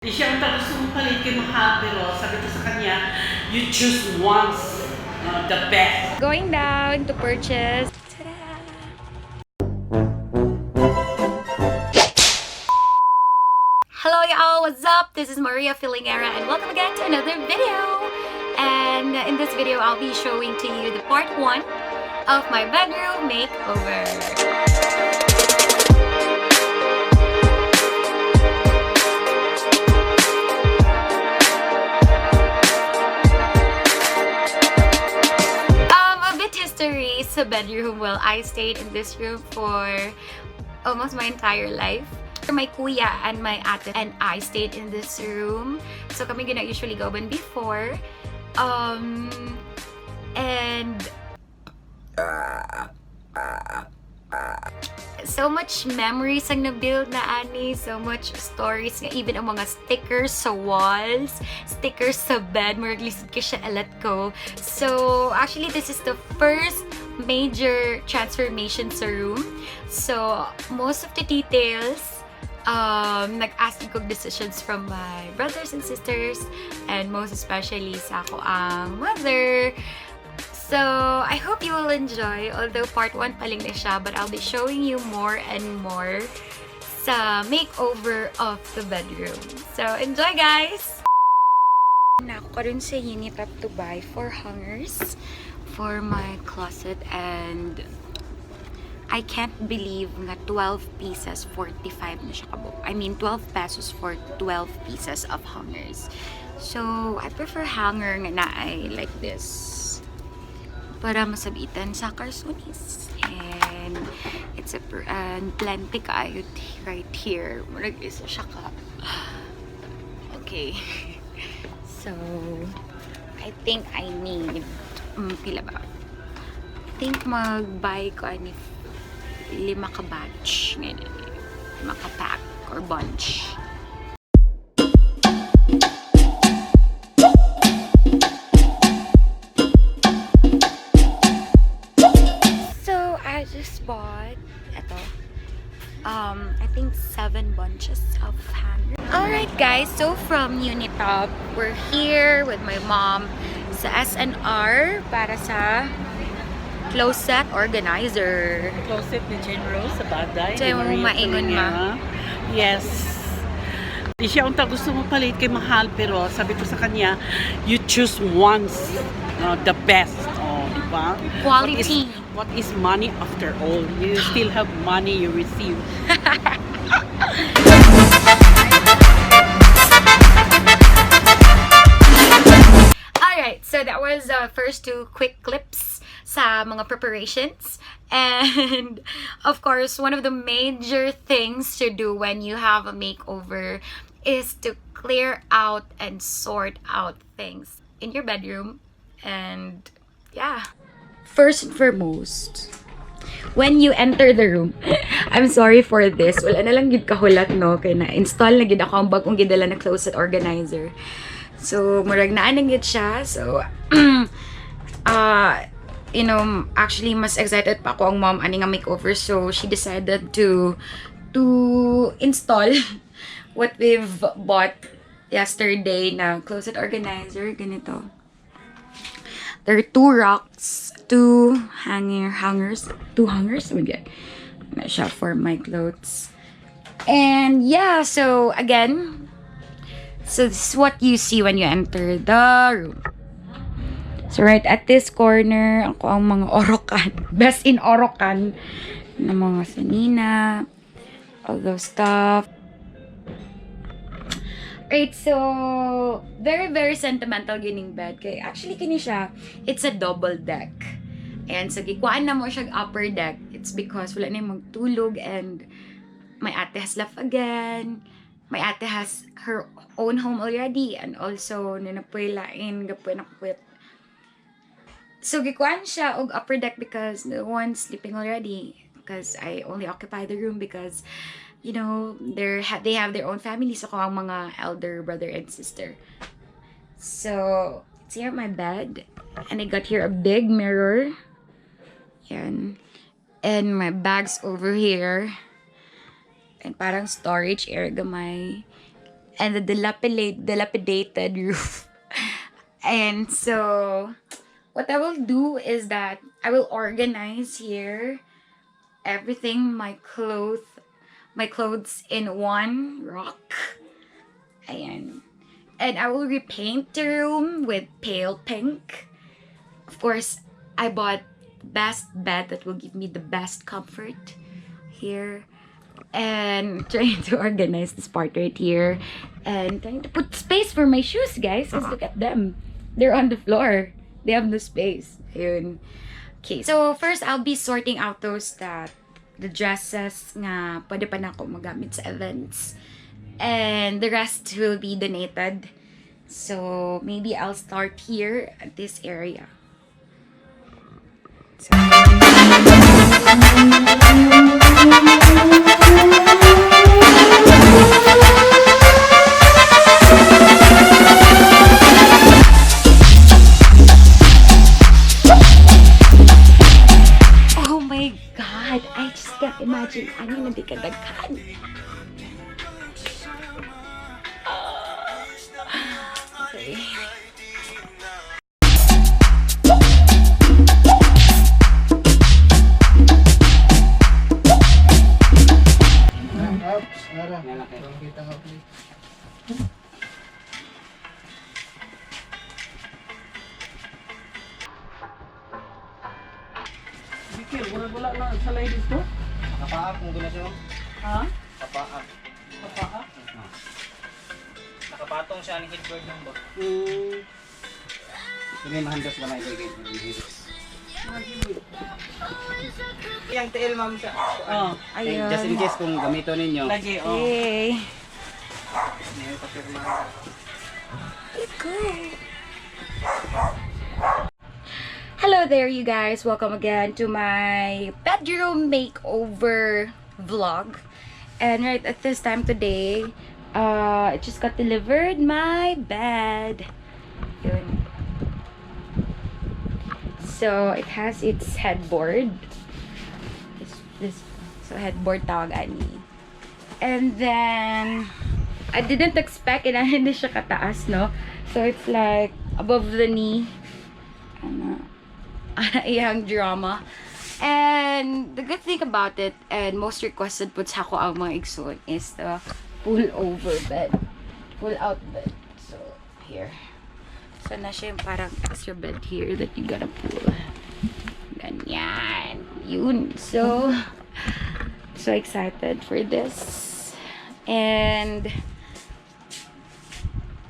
Di siya ang gusto mong palit kay mahal, pero sabi ko sa kanya, you choose once the best. Going down to purchase. Ta-da! Hello y'all, what's up? This is Maria Fillingera and welcome again to another video. And in this video, I'll be showing to you the part 1 of my bedroom makeover. A bit history sa bedroom. Well, I stayed in this room for almost my entire life. My kuya and my ate and I stayed in this room. So kami gina usually go when before. And so much memories ang na-build na ani, so much stories nga, even ang mga stickers sa walls, stickers sa bed, murag lisod ka siya alat ko. So, actually, this is the first major transformation sa room. So, most of the details, nag-ask ko decisions from my brothers and sisters, and most especially sa ako ang mother. So, I hope you will enjoy. Although part 1 pa lang na siya, but I'll be showing you more and more sa makeover of the bedroom. So, enjoy, guys! Nako karon sa Unitop to buy 4 hangers for my closet and I can't believe nga 12 pieces, 45 na siya kabuok. I mean, 12 pesos for 12 pieces of hangers. So, I prefer hanger nga naay like this para masabitan sa karsunis. And it's a and plenty kaayo right here. Murag isa siya ka. Okay. So, I think I need pila ba? I think mag-buy ko ani lima ka batch. Ngayon, lima ka pack or bunch. So, I just bought ito. I think 7 bunches of hanger. Alright guys, so from Unitop, we're here with my mom sa SNR para sa closet organizer. Closet ni Jane Rose sa Baday. So, ni yung Maria maingon ma. Filingera. Yes. Di siya ang gusto mong palit kay mahal, pero sabi ko sa kanya, you choose once the best. Oh, di ba? Quality. What is money after all? You still have money you receive. Alright, so that was the first two quick clips sa mga preparations. And of course, one of the major things to do when you have a makeover is to clear out and sort out things in your bedroom. And yeah. First and foremost, when you enter the room, I'm sorry for this. Wala na lang gid kahulat, no? Kay na-install na gid ako ang bagong gidala na closet organizer. So, murag naa na gid siya. So, actually, mas excited pa ako ang mom ani nga makeover. So, she decided to install what we've bought yesterday na closet organizer. Ganito. There are 2 rocks, 2 hangers, 2 hangers. Oh my God. Na siya for my clothes. And yeah, so again, so this is what you see when you enter the room. So right at this corner, ako ang mga orokan. Best in orokan na mga sanina, all those stuff. Right, so very, very sentimental gining bed. Kay actually kini siya, it's a double deck. And so gikuan na mo siya upper deck. It's because wala na yung magtulog and my ate has left again. My ate has her own home already and also nanapoy lain gapoy na quit. So gikuan siya og upper deck because no one's sleeping already because I only occupy the room because they have their own family, so ako ang mga elder brother and sister. So it's here my bed and I got here a big mirror. Yan. And my bags over here. And parang storage area gamay. And the dilapidated roof. And so, what I will do is that I will organize here everything, my clothes in one rack. Ayan. And I will repaint the room with pale pink. Of course, I bought best bed that will give me the best comfort here. And trying to organize this part right here. And trying to put space for my shoes, guys. Because look at them. They're on the floor. They have no space. Ayun. Okay, so first I'll be sorting out those that the dresses nga pwede pa nako magamit sa events. And the rest will be donated. So maybe I'll start here at this area. So, oh my God! I just can't imagine ano na di ka daghan. Okay. Ups, ara. Kita nga please. Bikil, wala na sa lay dito? Kapaak mo guna siya. Ha? Kapaak. Kapaa? Nakapatong siya ng headboard ng box. Ini mahandas gamay kay kay. Yang TL, ma'am, sa Oh, Ayun. Just in case kung gamito ninyo. Lagi, oh. Okay. May papirma. Let's go. Hello there, you guys. Welcome again to my bedroom makeover vlog. And right at this time today, I just got delivered my bed. Yun. So it has its headboard. This so headboard tawag ani. And then I didn't expect it, hindi siya kataas, no? So it's like above the knee. Ano, iyang drama. And the good thing about it, and most requested pud sa akoang mga igsoon, is the pull over bed. Pull out bed. So, here. So, na siya yung parang extra bed here that you gotta pull. Ganyan. Yun. So, so excited for this. And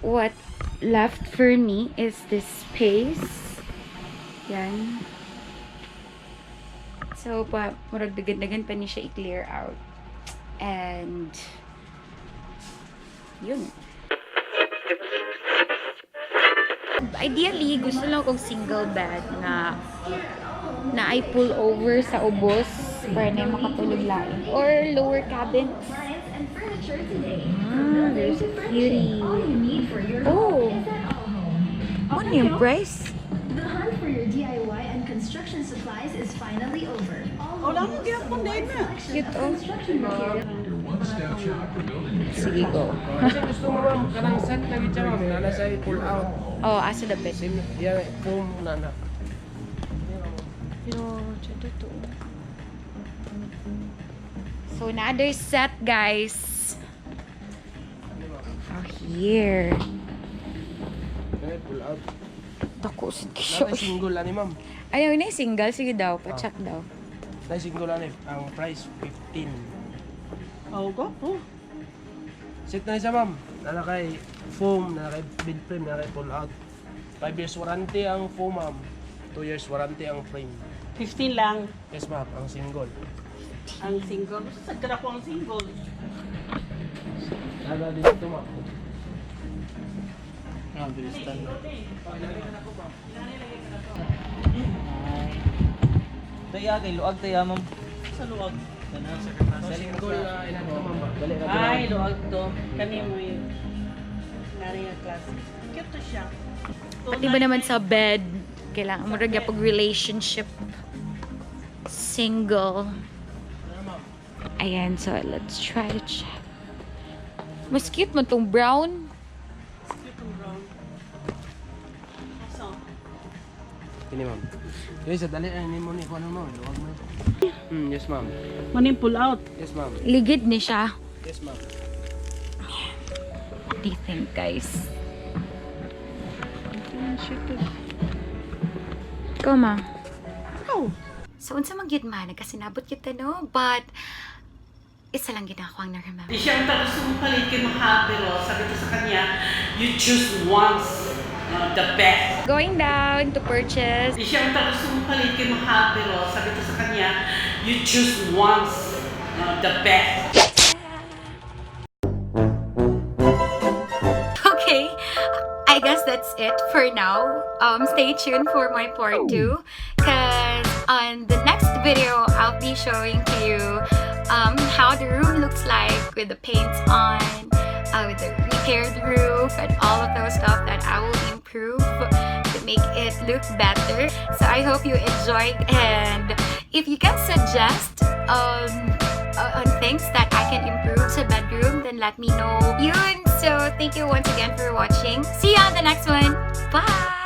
what left for me is this space. Yan. So, pa, murag dagan-dagan pa ni siya i-clear out. And, yun. Ideally, gusto lang kong single bed na na I pull over sa ubos para na makatulog lain. Or lower cabins. And furniture today. Ah, there's a cutie. All you need for your Oh. home is at All Home. Ano yung price? The hunt for your DIY and construction supplies is finally over. All Wala Home mo boasts a gyapon wide din na. selection Cute, of oh. construction materials. Sige, go. Kasi gusto mo, ma'am, kanang set na gid siya, ma'am, nana sa pull out. Oh, asa the bed? Same, yeah, foam na na. Pero, to. So, another set, guys. Oh, here. Kaya pull out. Dako, sige. Nana single ani, ma'am. Ayaw na yung single. Sige daw, pa-check daw. Na single ani, ang price 15. Oh, go. Oh. Set na siya, ma'am. Nana kay foam, nana kay bed frame, nana kay pull out. 5 years warranty ang foam, ma'am. 2 years warranty ang frame. 15 lang Yes, ma'am, ang single. Ang single. Gusto sa ko ang single. Nana dito, ma'am. Ah, bilistan. Taya kay luag taya, ma'am. Sa luwag. Single na ilan to, ma'am. Dali na. Ay, luwag to. Kani mo yun. Nari nga classic. Cute to siya. Pati ba naman sa bed, kailangan mo rin pag relationship single. Ayan, so let's try to check. Mas cute man tong brown. Cute ang brown. So, Kini, ma'am. Yes, dali ay nimo ni kuno mo, luwag mo. Yes, ma'am. Maning pull out. Yes, ma'am. Ligid ni siya. Yes, ma'am. What do you think, guys? Ikaw, ma. Oh. So, unsa man gyud man, nagkasinabot kita, no? But, isa lang gid ako ang na-remember. Di siya ang gusto mo palit kay mahal, pero sabi ko sa kanya, you choose once, the best. Going down to purchase. Di siya ang gusto mo palit kay mahal, pero sabi ko sa kanya, you choose once, the best. Okay, I guess that's it for now. Stay tuned for my part 2 because on the next video, I'll be showing to you how the room looks like with the paints on, with the repaired roof, and all of those stuff that I will improve to make it look better. So I hope you enjoyed, and if you can suggest on things that I can improve sa bedroom, then let me know. Yun! So, thank you once again for watching. See you on the next one. Bye!